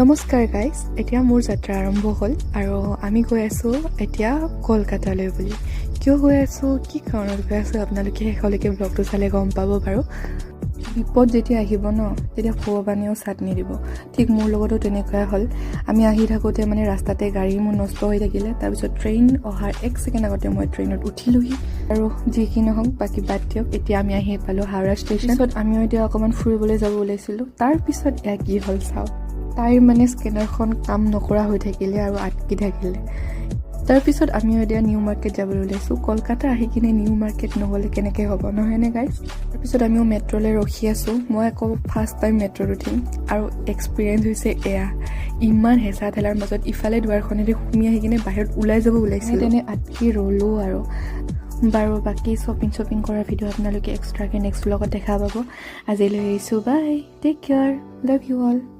নমস্কাৰ গাইজ, এতিয়া মোৰ যাত্ৰা আৰম্ভ হ'ল আৰু আমি গৈ আছোঁ এতিয়া কলকাতালৈ বুলি। কিয় গৈ আছোঁ, কি কাৰণত গৈ আছোঁ, আপোনালোকে শেষলৈকে ব্লগটো চালে গম পাব বাৰু। বিপদ যেতিয়া আহিব ন, তেতিয়া ভগৱানেও চাট নিদিব। ঠিক মোৰ লগতো তেনেকুৱাই হ'ল। আমি আহি থাকোঁতে মানে ৰাস্তাতে গাড়ী মোৰ নষ্ট হৈ থাকিলে। তাৰপিছত ট্ৰেইন অহাৰ এক ছেকেণ্ড আগতে মই ট্ৰেইনত উঠিলোহি। আৰু যি কি নহওক, বাকী বাদ দিয়ক, এতিয়া আমি আহি পালোঁ হাওৰা ষ্টেচন। পিছত আমিও এতিয়া অকণমান ফুৰিবলৈ যাব ওলাইছিলোঁ। তাৰপিছত এয়া কি হ'ল চাওক। তাইৰ মানে স্কেনাৰখন কাম নকৰা হৈ থাকিলে আৰু আটকি থাকিলে। তাৰপিছত আমিও এতিয়া নিউ মাৰ্কেট যাবলৈ ওলাইছোঁ। কলকাতা আহি কিনে নিউ মাৰ্কেট নগ'লে কেনেকৈ হ'ব, নহয়নে গাইজ? তাৰপিছত আমিও মেট্ৰ'লৈ ৰখি আছোঁ। মই আকৌ ফাৰ্ষ্ট টাইম মেট্ৰ'ত উঠিম আৰু এক্সপিৰিয়েঞ্চ হৈছে এয়া। ইমান হেঁচা ঠেলাৰ মাজত ইফালে দুৱাৰখনেদি সুমি আহি কিনে বাহিৰত ওলাই যাব ওলাইছিলোঁ, তেনে আটকি ৰ'লোঁ। আৰু বাৰু, বাকী শ্বপিং শ্বপিং কৰা ভিডিঅ' আপোনালোকে এক্সট্ৰাকৈ নেক্সট ব্লগত দেখা পাব। আজিলৈ আহিছোঁ, bye, take care, love you all.